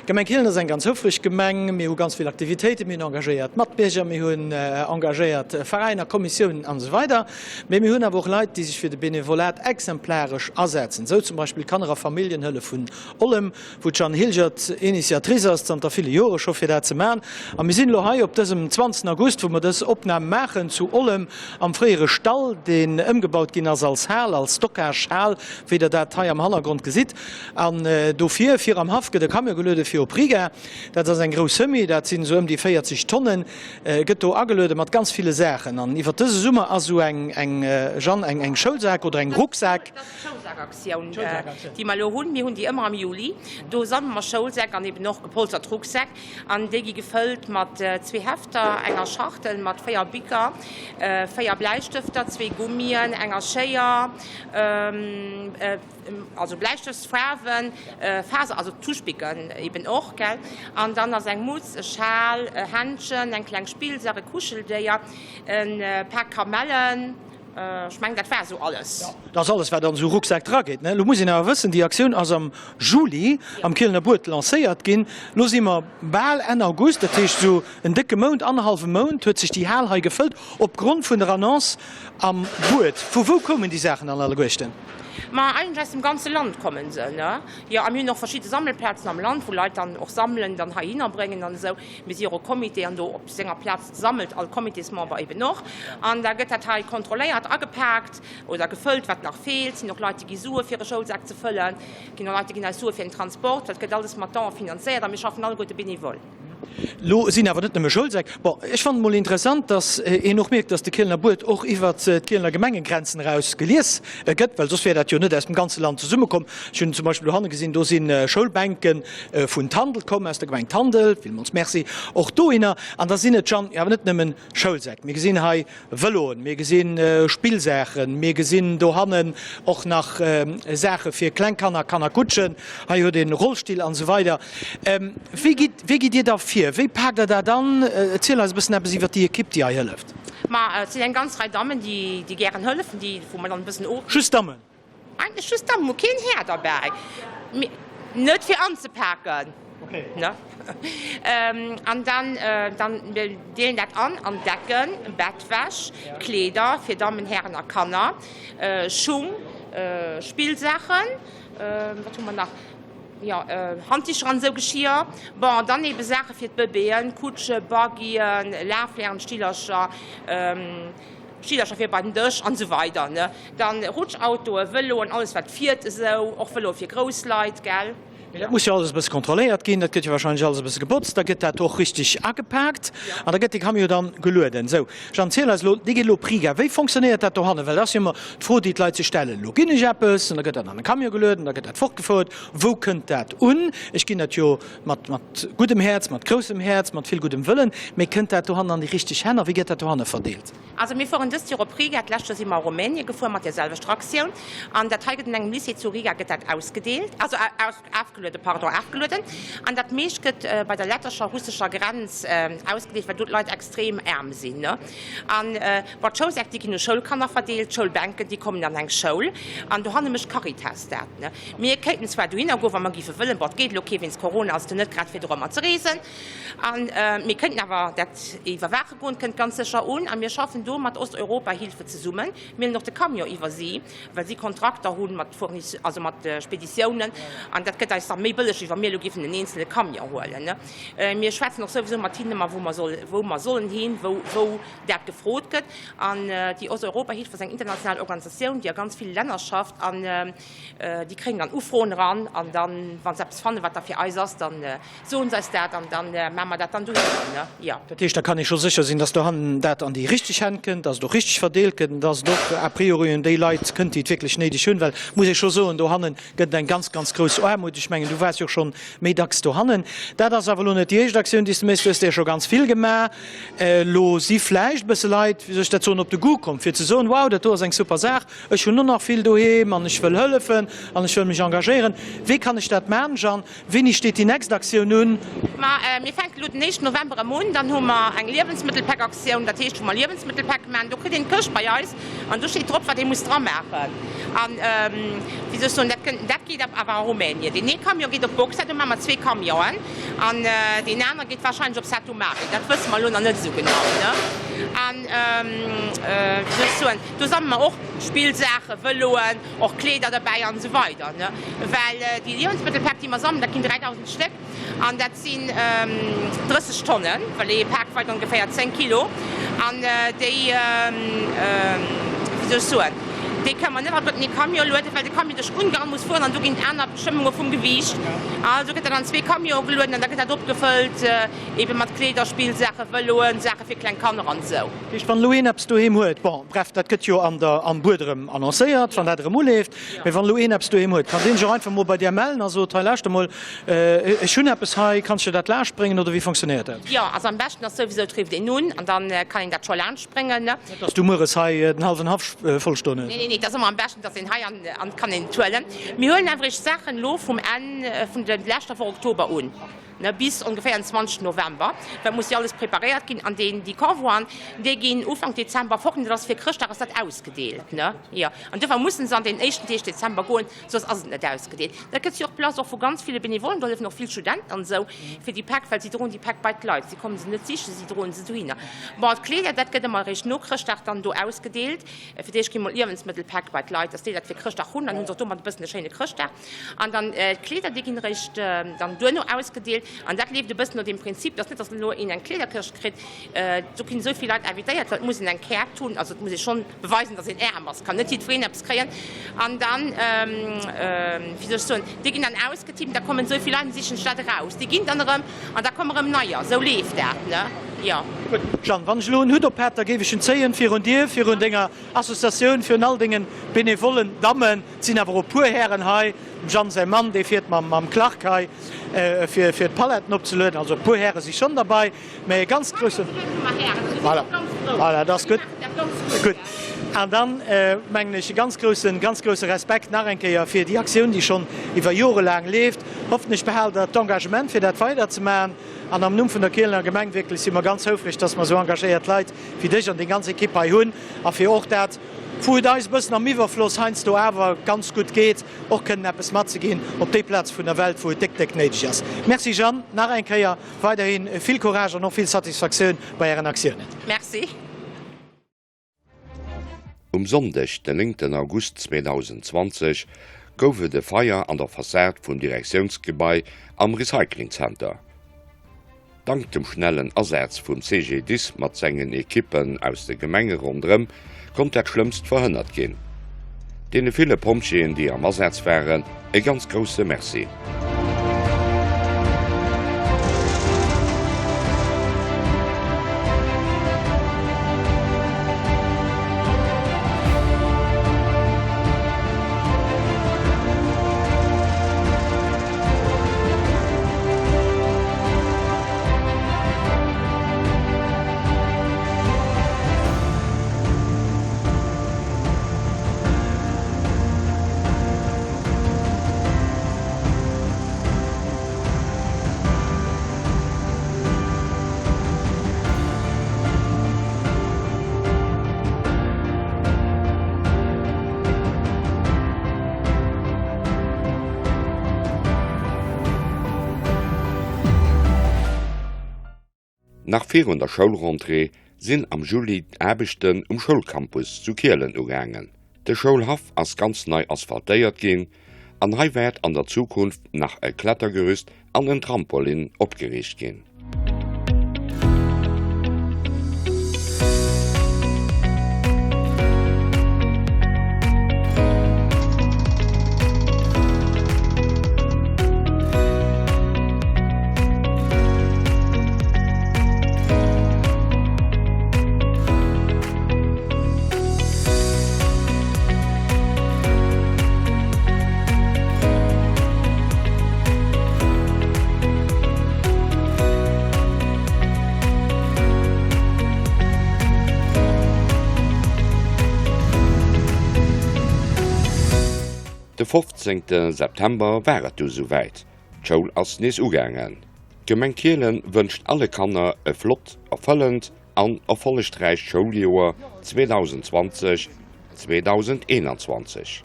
D'Gemeng Kielen ass eng ganz houfreg Gemeng. Mir hu ganz vill Aktivitéiten, mir hunn engagéiert Matbierger, mir hunn engagéiert Veräiner, Kommissiounen an esou weider. Mee mir hunn awer och Leit, déi sech fir de Benevolat exemplaresch asetzen. Esou zum Beispill d'Kanner a Familljenhëllef vun Ollem, wou d'Jeanne Hilgert Initiatrice ass, zanter ville Jore scho fir dat ze maachen. A mir sinn elo hei op dësem 20 August, wou mer dës Opnam maachen, zu Ollem am fréiere Stall, deen ëmgebaut ginn ass als Hal, als Stockagehal, wéi Der dat hei am Hannergrond gesitt. An dofir, vir am Haff gëtt e Camion geluede fir op Riga. Dat ass eng grouss Semi, dat sinn esou ëm déi 40 Tonnen, gëtt do ageluede mat ganz ville Saachen. An iwwer dëse Summer ass esou eng, eng, Jeanne, eng, eng Schoulsak oder eng Rucksak. Dat ass d'Schoulsakaktioun, déi mer elo hunn. Mir hunn déi ëmmer am Juli. Do sammele mer Schoulsäck an eben och gepolstert Rucksäck. An déi gi gefëllt mat zwee Hefter, enger Schachtel mat 4 Bicker, 4 Bläistëfter, zwee Gummien, enger Schéier, also Bläistëftsfaarwen, Faser, also Tuschbicken eben och, gell. An dann ass eng Mutz, e Schal, e Händchen, eng kleng Spillsach, e Kuscheldéier, e Pak Kamellen. Ech mengen, dat war esou alles. Jo, dat ass alles, wat an esou e Rucksak drageet. Elo muss een awer wëssen, déi Aktioun ass am Juli am Kielener Buet lancéiert ginn. Elo si mer bal Enn August, dat heescht esou en décke Mount, annerhallwe Mount huet sech déi Hal hei gefëllt opgrond vun der Annonce am Buet. Vu wou koumen déi Saachen dann alleguerten? Ma eigentlech aus dem ganze Land kommen se, ne? Jo, a mir hunn och verschidde Sammelplazen am Land, wou Leit dann och sammelen, dann heihinner bréngen an esou. Mir si och e Comité an do op senger Plaz sammelt all Comitésmember eben och. An da gëtt dat hei kontrolléiert, agepaakt oder gefëllt, wat nach feelt. Et sinn och Leit, déi gi Sue fir e Schoulsak ze fëllen. Et ginn och Leit, déi ginn eis Sue fir den Transport. Dat gëtt alles mat Don finanzéiert a mir schaffen alleguerte bénévol. Lo sinn awer net nëmme Schoulsäck. Bon, ech fannen et mol interessant, dass een och mierkt, dass de Kielener Buet och iwwert d'Kielener Gemengegrenzen eraus gelies gëtt, well soss wär dat jo net aus dem ganze Land zesummekomm. Ech hunn zum Beispill dohanne gesinn, do si Schoulbänke vun Tandel komm, aus der Gemeng Tandel, villmools Merci och dohinner. An da sinn et, Jeanne, jo awer net nëmmen Schoulsäck. Mir gesinn hei Vëloen, mir gesi Spillsaachen, mir gesinn dohannen och nach Saache fir kleng Kanner, Kannerkutschen, hei huet een Rollstill an esou weider. Wéi gitt, wéi gitt Dir da vir? Wéi paakt Der dat an? Erziel eis e bëssen eppes iwwer déi Ekipp, déi hei hëlleft. Ma et sinn eng ganz Rei Dammen, déi, déi gären hëllefen, déi, wou mer dann e bëssen of. Just Dammen? Eigentlech just Dammen, hu keen Här derbäi. Mee net fir anzepaken, ne? An dann, dann, mir deelen dat an an Decken, Bettwäsch, Kleeder fir Dammen, Hären a Kanner, Schung, Spillsaachen, wat hu mer nach? Jo, Handdicher an esou Geschir. Bon, dann ebe Saache fir d'Bëbeeën, Kutsche, Buggyen, Laflärenstillercher, Schillercher fir bei den Dësch an esou weider ne. Dann Rutschautoen, Vëloen, alles wat fiert esou, och Vëloe fir grouss Leit, gell. Mee dat muss jo alles e bësse kontrolléiert ginn, dat gëtt jo wahrscheinlech alles e bësse gebotzt, da gëtt dat och richteg agepaakt an da gëtt de Camion dann gelueden. Sou, Jeanne, ziel eis elo, dee geet elo op Riga. Wéi fonctionnéiert dat dohannen? Well dat ass jo ëmmer d'Fro, déi d'Leit sech stellen. Elo ginn ech eppes an da gëtt dat an e Camion gelueden, da gëtt dat fortgefouert. Wou kënnt dat un? Ech ginn dat jo mat, mat guddem Häerz, mat groussem Häerz, mat vill guddem Wëllen, mee kënnt dat dohannen an déi richteg Hänn a wéi gëtt dat dohanne verdeelt? Also mir fueren dëst Joer op Riga, d'lescht Joer si mer a Rumänien gefuer mat där selwechter Aktioun. An dat hei gëtt an engem Lycée zu Riga gëtt dat ausgedeelt, also afgelueden, pardon, afgelueden. An dat meescht gëtt bei der lettescher, russescher Grenz ausgedeelt, well do d'Leit extrem aarm sinn, ne. An bon, d'Schoulsäck, déi ginn u Schoulkanner verdeelt, d'Schoulbänken, déi kommen an eng Schoul. An dohanne mécht d'Caritas dat, ne. Mir kéinten zwar dohinner goen, wa mer géife wëllen, bon, et geet elo kee wéinst Corona, ass et jo net grad fir dorëmmer ze reesen. An mir kënnten awer dat iwwerwaache goen, et kënnt ganz sécher un. A mir schaffen do mat Osteuropa-Hilfe zesummen. Mir hunn och de Camion iwwer si, well si Kontrakter hu mat Fournis-, also mat Speditiounen. An dat gëtt eis da méi bëlleg, wéi wa mir elo géifen en eenzele Camion huelen. Mir schwätzen och souwisou mat hinnen ëmmer, wou mer soll, wou mer sollen hin, wou, wou dat gefrot gëtt. An déi Osteuropa-Hilfe ass eng international Organisatioun, déi a ganz ville Länner schafft. An déi kréien dann Ufroen eran. An dann, wa se eppes fannen, wat da fir eis ass, dann Soen se eis dat an dann maache mer dat dann dohinner, ne? Jo. Dat heescht, da kann ee scho sécher sinn, dass dohannen dat an déi richteg Hänn kënnt, dass et och richteg verdeelt gëtt an dass et och a priori un déi Leit kënnt, déi et wierklech néideg hunn. Well, muss ee scho soen, dohanne gëtt et eng ganz, ganz grouss Aarmut. Ech mengen, du waars jo och scho méi dacks dohannen. Dat ass awer elo net déi éischt Aktioun, déi s de méchs. Du hues der scho ganz vill gemaach. Elo si vläicht e bësse Leit, wéi soll ech dat soen, op de Goût komm, fir ze soen, Wow, dat do ass eng super Saach, ech hunn och nach vill doheem an ech wëll hëllefen an ech wëll mech engagéieren. Wéi kann ech dat maachen, Jeanne? Wéini steet déi nächst Aktioun un? Ma mir fänken elo den éischten November erëm un. Dann hu mer eng Liewensmëttelpäck-Aktioun, dat heescht wou mer Liewensmëttelpäck maachen. Do kritt een d'Këscht bei eis an do steet drop wat ee muss dra maachen. An, wéi soll ech soen, dat kënnt, dat geet awer a Rumänien. Deen ee Camion geet op Boxa, do maache mer zwee Camionen. An deen anere geet warscheinlech op Satu Mare. Dat wësse mer elo nach net esou genau, ne? An, wéi soll ech soen, do sammele mer och Spillsaachen, Vëloen, och Kleeder derbäi an esou weider, ne? Well déi Liewensmëttelpäck, déi mer sammelen, dat ginn 3.000 Stéck. An dat sinn 30 Tonnen, well ee Pak weit ongeféier 10 Kilo. An déi, wéi soll ech soen, déi kënne mer net alleguerten an ee Camion lueden, well de Camion duerch Ungarn muss fueren an do ginn et aner Bestëmmunge vum Gewiicht. Also gëtt dat an zwee Camionen gelueden an da gëtt dat opgefëllt eebe mat Kleeder, Spillsaachen, Vëloen, Saache fir kleng Kanner an esou. Dat heescht, wann elo een eppes doheem huet, bon, bref, dat gëtt jo an der, am Buet erëm annoncéiert, wann dat erëm uleeft, mee wann elo een eppes doheem huet, kann deen sech och einfach mol bei där mellen a sot, hei lauschter mol, ech hunn eppes hei, kanns du dat laanscht bréngen oder wéi fonctionnéiert dat? Jo, also am beschten ass souwisou, et rifft een un an dann kann een dat scho laanscht bréngen. Net, dass du mueres hei den hallwen Haff voll stoen hues. Nee, nee, nee, et ass ëmmer am beschten, dass een hei an an kann een et huelen. Mir huelen awer eréischt d'Saachen elo vum Enn vun der leschter Woch Oktober un. Ne, bis ongeféier den 20 November, well et muss jo alles preparéiert ginn an deen, déi Convoien, déi ginn Ufank Dezember fort an dat ass fir Chrëschtdag ass dat ausgedeelt, ne, jo. An duerfir mussen se an den éischten Deeg Dezember goen, soss ass et net ausgedeelt. Dat gëtt jo och Place och vu ganz ville Benevollen, do hëllefen och vill Studenten an esou fir déi Päck, well si droen déi Päck bei d'Leit, si kommen se net sichen, si droen se dohinner. Bon, d'Kleeder, dat gëtt ëmmer eréischt no Chrëschtdag dann do ausgedeelt. Fir d'éischt gi mol Liewensmëttelpäck bei d'Leit, dass déi dat fir Chrëschtdag hunn, dann hu se och domat e bëssen e schéine Chrëschtdag. An dann d'Kleeder, déi ginn eréischt dann duerno ausgedeelt. An dat leeft e bëssen no deem Prinzip, dass net, dass elo een eng Kleederkëscht kritt, do ginn esou vill Leit invitéiert, well et muss een eng Käert hunn, also et muss ee schonn beweisen, dass een aarm ass, kann net jiddwereen eppes kréien. An dann, wéi soll ech soen, déi ginn dann ausgetippt, da kommen esou vill Leit an sichen sech dat eraus, déi ginn dann erëm an da komme erëm neier. Esou leeft dat, ne? Jo. Gutt, Jeanne, wann ech elo en Hutt op hätt, da géif ech en zéien virun dir, virun denger Associatioun, virun all dengen benevollen Dammen. Et sinn awer och e puer Hären hei, dem Jeanne säi Mann, dee fiert mam Clark hei, fir d'Paletten opzelueden. Also e puer Häre si schonn derbei, mä e ganz grousse. Voilà, voilà, dat ass gutt. Gutt. An dann, mengen ech, e ganz groussen, ganz grousse Respekt nach eng Kéier fir déi Aktioun, déi schonn iwwer Jore laang leeft. Hoffentlech behaalt Der d'Engagement, fir dat weiderzemaachen. An am Numm vun der Kielener Gemeng wierklech si mer ganz houfreg, dass mer esou engagéiert Leit wéi dech an deng ganz Ekipp hei hunn a fir och dat, wou et eis e bëssen am Iwwerfloss heiansdo awer ganz gutt geet, och kënnen eppes matzeginn op déi Plaz vun der Welt, wou et déck, déck néideg ass. Merci Jeanne, nach eng Kéier weiderhi vill Courage an och vill Satisfaktioun bei Ären Aktiounen. Merci. Um Sonndeg, den 9 August 2020, gouf et e Feier an der Fassad vum Direktiounsgebai am Recyclingzenter. Dank dem schnellen Asaz vum CGDIS mat sengen Ekippen aus de Gemenge ronderëm konnt dat Schlëmmst verhënnert ginn. Deene ville Pompjeeën, déi am Asaz waren, e ganz grousse Merci. Nach virun der Schoulrentrée sinn am Juli d'Aarbechten um Schoulcampus zu Kielen ugaangen. De Schoulhaff ass ganz nei asphaltéiert ginn an hei wäert an der Zukunft nach e Klettergerüst an en Trampolin opgeriicht ginn. De 15 September war et du souwäit, d'Schoul ass nees ugaangen. D'Gemeng Kielen wënscht alle Kanner e flott, erfëllend an erfollegräicht Schouljoer 2020, 2021.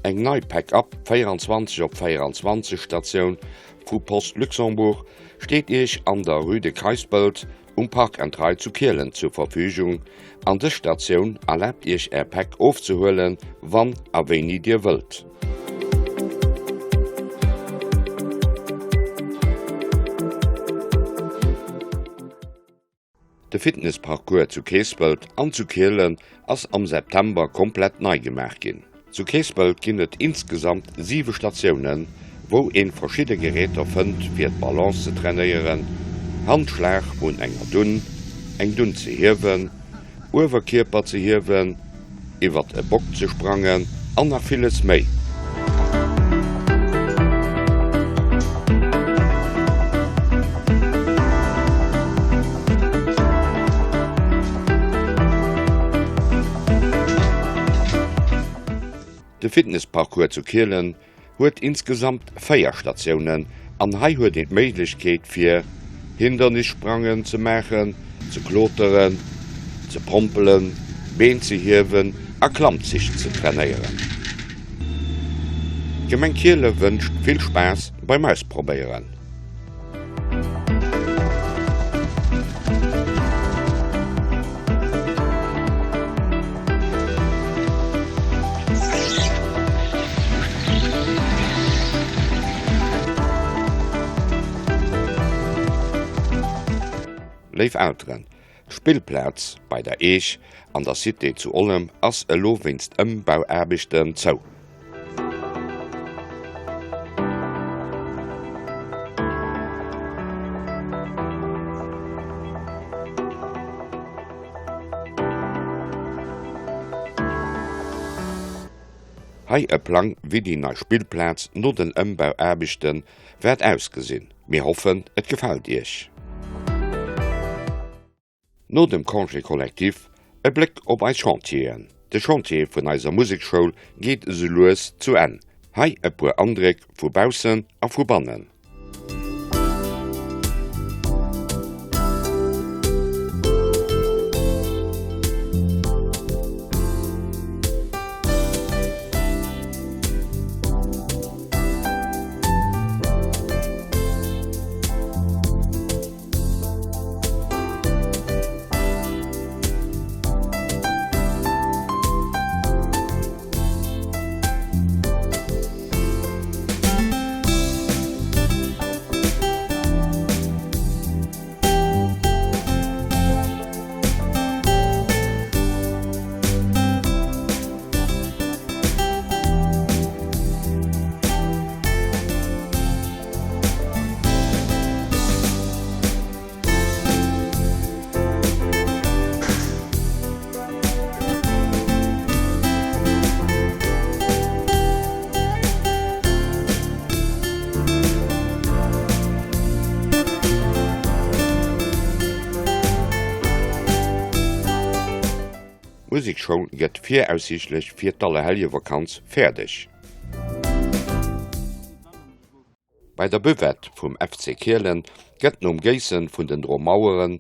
Eng nei Pack-Up 24 op 24 Statioun vu Post Luxembourg steet Iech an der Rue de Keispelt um Park and Ride zu Kielen zur Verfügung an dës Statioun erlaabt Iech Är Päck ofzehuelen, wann a wéini Dir wëllt. De Fitnessparcours zu Keespelt an zu Kielen ass am September komplett nei gemaach ginn. Zu Keespelt ginn et insgesamt 7 Statiounen, wou een verschidde Geräter fënnt fir d'Balance ze trainéieren, Handschlag un enger Dunn, eng Dunn ze hiewen, Uewerkierper ze hiewen, iwwert e Bock ze sprangen an nach villes méi. De Fitnessparcours zu Kielen huet insgesamt 4 Statiounen an hei huet een d'Méiglechkeet fir Hindernissprangen ze maachen, ze kloteren, ze pompelen, Been ze hiewen a Klammzich ze trainéieren. D'Gemeng Kiele wënscht vill Spaass beim Ausprobéieren. Léif Elteren, d'Spillplaz bei der Eech an der Cité zu Ollem ass elo wéinst Ëmbauaarbechten zou. Hei e Plang wéi déi nei Spillplaz no den Ëmbauaarbechten wäert ausgesinn. Mir hoffen et gefält iech. No dem Congé collectif e Bléck op eis Chantieren. De Chantier vun eiser Museksschoul geet esou lues zu Enn. Hei e puer Andréck vu baussen a vu bannen. D'Musekschoul gëtt viraussiichtlech fir d'Allerheljevakanz fäerdeg. Bei der Buvette vum FC Kielen gëtt nom Géissen vun den Dromaueren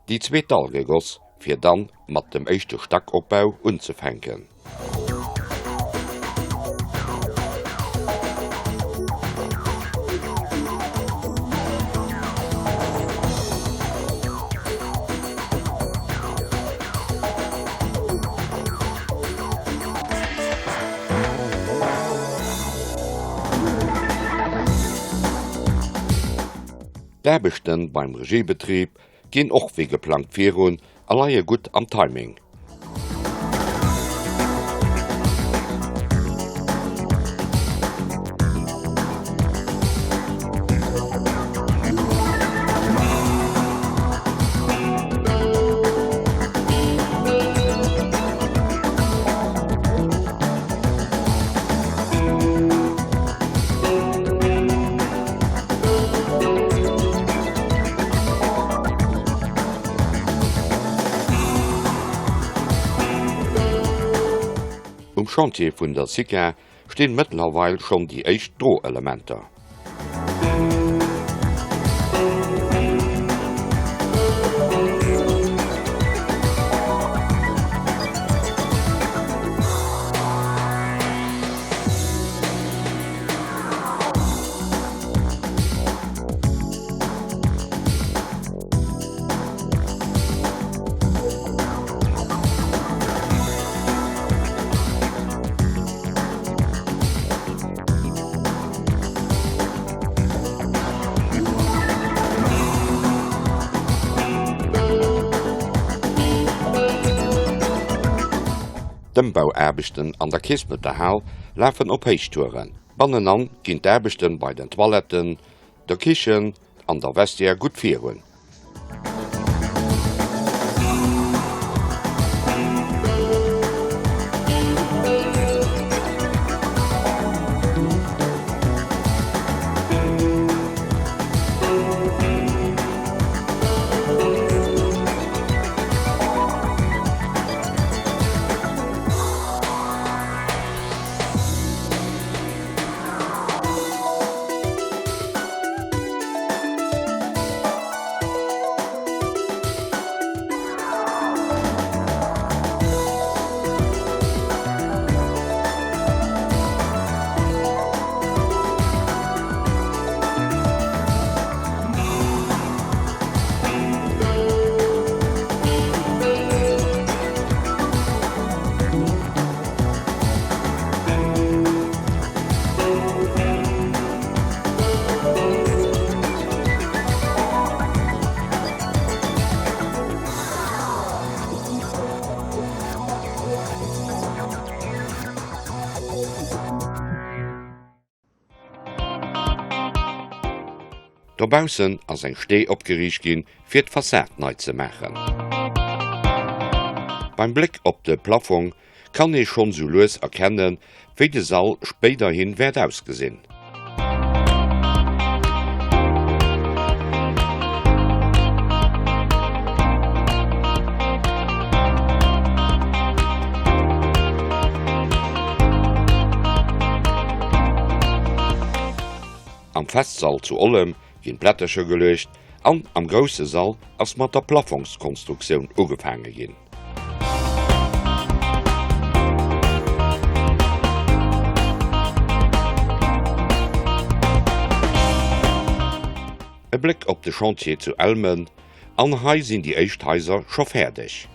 déi zweet Dall gegoss, fir dann mat dem éischte Stackopbau unzefänken. D'Aarbechten beim Regiebetrib ginn och wéi geplangt virun a leie gutt am Timing. Um Chantier vun der SICA stinn mëttlerweil schonn déi éischt Droelementer. D'Ëmbauaarbechten an der Keesmëtter Hal lafen op Héichtouren. Bannenan ginn d'Aarbechten bei den Toiletten, der Kichen an der Vestiaire gutt virun. Dobaussen ass eng Stee opgeriicht ginn, fir d'Fassad nei ze maachen. Beim Bléck op de Plaffong kann ee schonn sou lues erkennen, wéi de Sall spéiderhin wäert ausgesinn. Am Festsall zu Ollem ginn d'Plättercher geluecht an am grousse Sall ass mat der Plafongskonstruktioun ugefaange ginn. E Bléck op de Chantier zu Elmen, an hei sinn déi éischt Haiser scho fäerdeg.